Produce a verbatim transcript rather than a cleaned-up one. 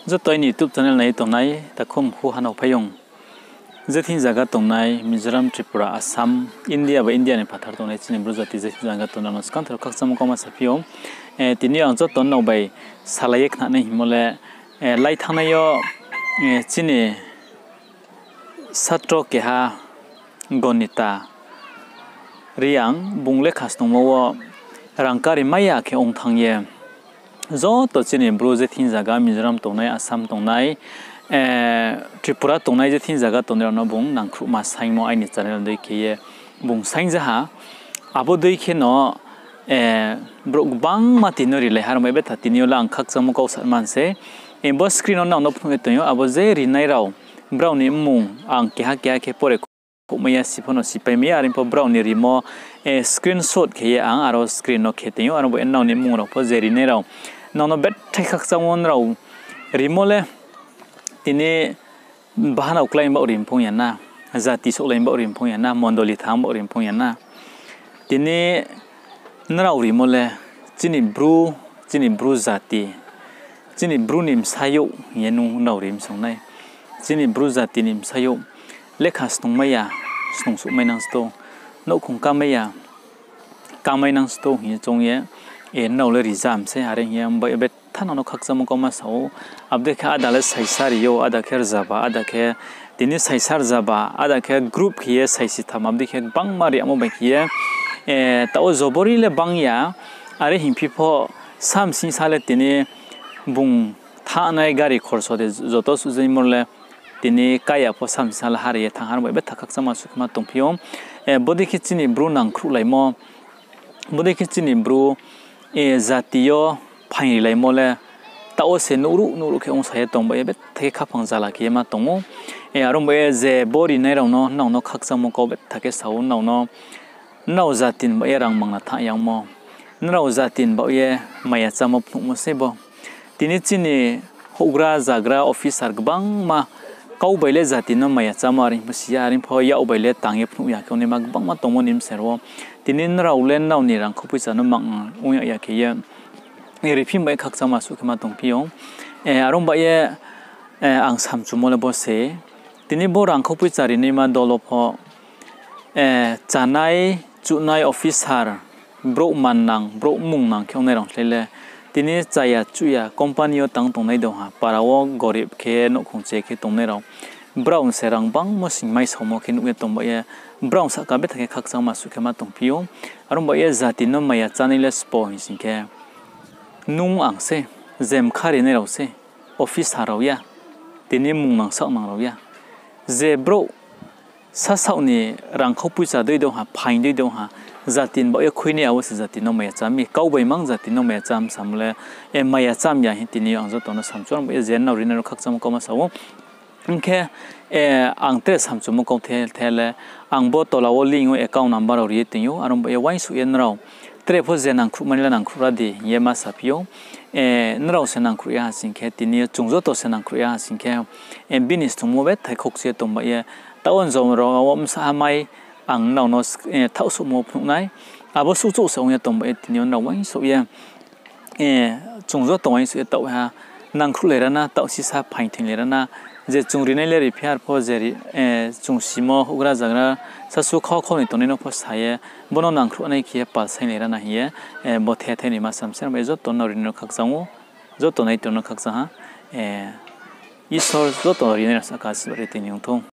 Joto aini YouTube channel nai tongnai, takhu mkhu hanao phaiyong. Je thing zaga tongnai, Mizoram, Tripura, Assam, India ba India ni phathar tongnai chini Bru jati je thing zaga tongnai no skangther khakchangmo kauma saphi ou. Eh, tini ang joto nrao bai salai ye khnanai hingmo le, eh, lai thanngnai yo, eh, chini satro keha Gonita Reang bung lekha snungmo wo rang kari mai ya khe ong thanng ye. Joto chini Bru je thing zaga Mizoram tongnai, Assam tongnai, eh, Tripura tongnai je thing zaga tongnai rao no bung nangkhruhma saingmo aini channel dei khe ye bung saingja ha. Abo dei khe no, eh, brouh gbangma tini no rilai ha, aro bai betha tini yo le ang khakchangmo kau sa man se. Eh, bo screen no nrao no phnuh ye tong ou, abo je rinai rao, brao ni mmung ang keha keha khe pore khouhmai ya, si pho no sipaimai ya, are pho brao ni rimo, eh, screenshot khe ye ang aro screen no khe tong ou, aro bo nrao ni mmung rao pho je rinai rao. Nrao no bethai khakchangmo nrao rimo le tini bahanao klái baoh ri mphung ya na, jati souhlai baoh ri mphung ya na, mondoli thang baoh ri mphung ya na. Tini nrao rimo le chini Bru, chini Bru jati, chini Bru ni bsayouh hing ye nung nrao ri msong nai. Chini Bru jati ni bsayouh lekha snungmai ya, snungsouhmai nang sto, nouhkhong kamai ya, kamai nang sto hing ye choung ye, eh, nrao le rijam se, are hing ye, bai betha nrao no khakchangmo kauma sa ou, abo dei khe ada le saisa ri ou, ada khe rzaba, ada khe tini saisa rzaba, ada khe group khe ye saisi tham, abo dei khe gbangma ri yamo bai khe ye, eh, taoh wo jobori le bang ya, are hingphi pho samsing sa le tini bung thanngnai gari khorso de joto suhjaimo le tini kaya pho samsing sa le ha ri ye thanng ha, aro bai betha khakchangma suh khe ma tongphi ou. Eh, bodei khe chini Bru nangkhruhlaimo, bodei khe chini Bru, eh, jati yo phaing rilaimo le taoh wo se nouhruh nouhruh khe ongsa ye tong bai ye betha khe khaphang jala khe ye ma tong ou. Eh, aro bai ye je bo rinai rao no, nrao no khakchangmo kau betha khe sa ou, nrao no nrao jati ni baoh ye rang mangna thanng yangmo, nrao jati ni baoh ye maya chámo phnuhmo sei bo. Tini chini houhgra zagra officer gbangma kau bai le jati no maya chámo are pho si ya, are pho yak bai le tang ye phnuh ya khe ongnaima gbangma tongmo ni bsero wo. Tini nrao le nrao ni rangkhou poicha no mang ong ya khe ye, eh, riphi bai khakchangma suh khe ma tongphi ou. Eh, aro bai ye, eh, ang samchumo le bo se. Tini bo rangkhou poicha rinaima dol wo pho, eh, chánai, chuhnai officer, brouh mannang, brouh mungnang khe ongnai rao slái le, tini chaya chuhya company yo tang tongnai dong ha, para wo gorib khe nouhkhong che khe tongnai rao, brao se rang bangmo sing mai saomo khe nuh ye tong bai ye, brao sahka betha khe khakchangma suh khe ma tongphi ou. Aro bai ye jati no maya chánai le sbo hing sing khe, nung ang se, je mkha rinai rao se, officer rao ya, tini mungnang saohnang rao ya. Je brouh sasaoh ni rangkhou poicha dei dong ha, phaing dei dong ha, jati ni baoh ye khuinai abo se jati no maya chá mi, kau bai mang jati no maya chá mi samo le, eh, maya chá mi ya hing tini yo ang joto no samchu, aro bai ye je nrao rinai rao khakchangmo kauma sa ou. Hing khe, eh, ang tre samchumo kau the, the le, ang bo tola wo link wo account number rao ri ye tong ou, aro bai ye uaingsouh ye nrao tre pho je nangkhruhmani le nangkhruhra di hing ye ma saphi ou. Eh, nrao se nangkhruh ya ha sing khe, tini yo chung joto se nangkhruh ya ha sing khe, eh, bini snungmo betha khe khoukchu ye tong bai ye, taoh wo jom rao wo bsa ha mai ang nrao no, eh, thaohsouhmo phnuh nai. Abo suhchouh se ong ye tong bai ye, tini yo nrao uaingsouh ye, eh, chung joto uaingsouh ye taoh ha, nangkhruhlai ra na, taoh sisa phaing thoinglai ra na, je chung rinai le riphi ar pho je ri, eh, chung simo houhgra zagra, sasu khau khau ni tongnai no pho sa ye, bo no nangkhruhnai khe ye pal sainglai ra na hing ye, eh, bo the the ni ma samse, aro bai joto no rinai no khakchang ou, joto nai tong no khakchang ha, eh, Isor joto rinai no sahka asirbad ri tini ong thou.